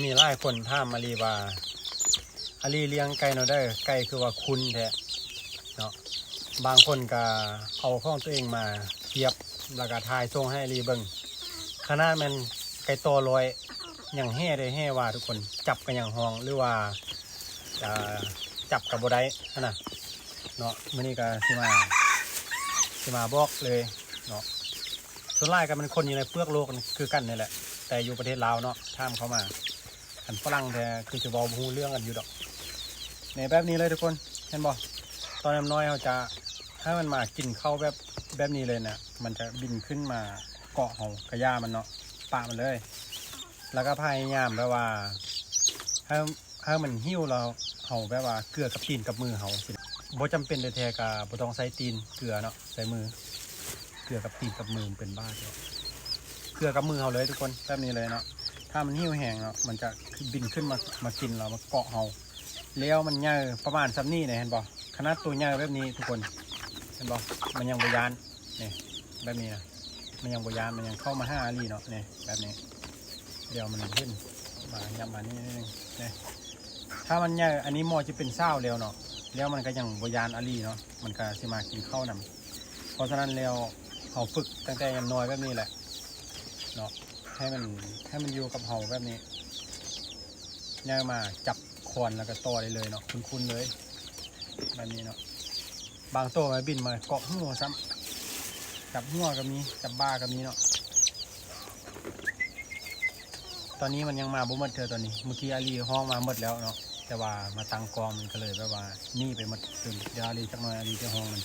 ມີຫຼາຍຄົນຖາມອາລີວ່າ ອາລີລ້ຽງໄກ່ແນວໃດ ໄກ່ຄືວ່າຂຸນແທ້ເນາະ. ບາງຄົນກໍເອົາຂອງຕົວເອງມາທຽບ ແລ້ວກໍຖ່າຍສົ່ງໃຫ້ອາລີເບິ່ງ. ຂະໜາດແມ່ນໄກ່ຕໍ່ຮ້ອຍ ຍັງແຮ່ເດ້ ແຮ່ວ່າທຸກຄົນ ຈັບກໍຍັງຮ້ອງ ຫຼືວ່າ ອ່າ ຈັບກໍບໍ່ໄດ້ຫັ້ນນະເນາະ. ມື້ນີ້ກໍຊິມາ ຊິມາບອກເລີຍເນາະ. ສ່ວນຫຼາຍກໍແມ່ນຄົນຢູ່ໃນເປືອກໂລກຄືກັນນີ້ແຫຼະ ແຕ່ຢູ່ປະເທດລາວເນາະ ຖາມເຂົ້າມາ. ຄັນຝຣັ່ງແທ້ຄືຈະເວົ້າບໍ່ຮູ້ເລື່ອງກັນຢູ່ດອກ. ນີ້ ແບບນີ້ເລີຍທຸກຄົນ ເຫັນບໍ່? ຕອນນ້ອຍໆ ເຮົາຈະໃຫ້ມັນມາກິນເຂົ້າແບບ ແບບນີ້ເລີຍນະ ມັນຈະບິນຂຶ້ນມາເກາະເຮົາ ກະຢ່າມັນເນາະ ປະມັນເລີຍ. ແລ້ວກໍພະຍາຍາມແບບວ່າ ໃຫ້ ໃຫ້ມັນຫິວ ແລ້ວເຮົາແບບວ່າເກືອກັບຕີນກັບມືເຮົາຊີ້ນະ. ບໍ່ຈຳເປັນແທ້ໆ ກໍບໍ່ຕ້ອງໃຊ້ຕີນເກືອເນາະ ໃຊ້ມື. ເກືອກັບຕີນກັບມືມັນເປັນບ້າເນາະ. ເກືອກັບມືເຮົາເລີຍທຸກຄົນ ແບບນີ້ເລີຍເນາະ. ຖ້າມັນຫິວແຮງເນາະ ມັນຈະບິນຂຶ້ນມາ ມາກິນ ແລ້ວມາເກາະເຮົາ. ແລ້ວມັນໃຫຍ່ປະມານສ່ຳນີ້ນະ ເຫັນບໍ່? ຂະໜາດໂຕໃຫຍ່ແບບນີ້ທຸກຄົນ ເຫັນບໍ່? ມັນຍັງບໍ່ຢ້ານ. ນີ້ ແບບນີ້ນະ ມັນຍັງບໍ່ຢ້ານ ມັນຍັງເຂົ້າມາຫາອີ່ຫຼີເນາະ. ນີ້ ແບບນີ້ ດຽວມັນເຫັນ ມາ ຫຍັບມານີ້ໜ້ອຍໜຶ່ງ ນີ້. ຖ້າມັນໃຫຍ່ ອັນນີ້ໝໍຈະເປັນສາວແລ້ວເນາະ ແລ້ວມັນກໍຍັງບໍ່ຢ້ານອີ່ຫຼີເນາະ ມັນກໍຊິມາກິນເຂົ້ານຳ. ເພາະສະນັ້ນແລ້ວ ເຮົາຝຶກຕັ້ງແຕ່ຍາມນ້ອຍແບບນີ້ແຫຼະເນາະ ໃຫ້ມັນ ໃຫ້ມັນຢູ່ກັບເຮົາແບບນີ້. ໃຫຍ່ມາຈັບຄອນແລ້ວກໍຕໍ່ໄດ້ເລີຍເນາະ ຄຸ້ນໆ ເລີຍ ແບບນີ້ເນາະ. ບາງໂຕມັນບິນມາເກາະຫົວຊ້ຳ ຈັບຫົວກໍມີ ຈັບບ່າກໍມີເນາະ. ຕອນນີ້ມັນຍັງມາບໍ່ໝົດເທື່ອຕອນນີ້. ເມື່ອກີ້ອາລີຮ້ອງມາໝົດແລ້ວເນາະ ແຕ່ວ່າມາຕັ້ງກ້ອງມັນກໍເລີຍແບບວ່າໜີໄປໝົດ. ດຽວອາລີ ຈັກໜ່ອຍອາລີຈະຮ້ອງມັນ.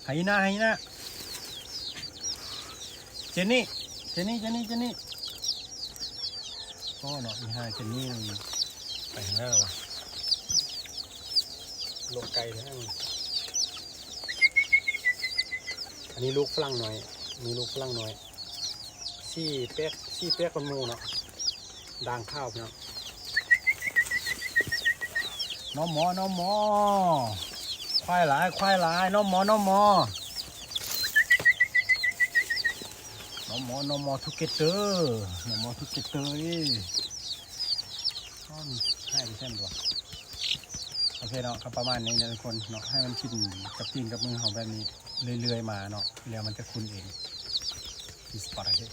ໄຮຍະນາ ໄຮຍະນາ ເຈນນີ້ ເຈນນີ້ ເຈນນີ້ ເຈນນີ້. ໂອ້ເນາະ ອີຫ່າເຈນນີ້ມັນໄປທາງໃດແລ້ວວະ? ລົງໄກແທ້. ອັນນີ້ລູກຝຣັ່ງນ້ອຍ ມີລູກຝຣັ່ງນ້ອຍ ສີແປກ ສີແປກກວ່າໝູ່ເນາະ. ດ່າງຂາວພີ່ນ້ອງ. ນອມມໍ ນອມມໍ ຄວາຍຫຼາຍ ຄວາຍຫຼາຍ ນອມມໍ ນອມມໍ ນອມມໍ ນອມມໍ together ນອມມໍ together ເອີຍ. ອ້ອ ມັນຫາຍໄປໃສໝົດວະ? ໂອເຄເນາະ ກໍປະມານນີ້ເດີທຸກຄົນເນາະ ໃຫ້ມັນກິນກັບຕີນກັບມືເຮົາແບບນີ້ເລື້ອຍໆ ມາເນາະ ແລ້ວມັນຈະຂຸ້ນເອງ. ທີ່ສະປາເຮດ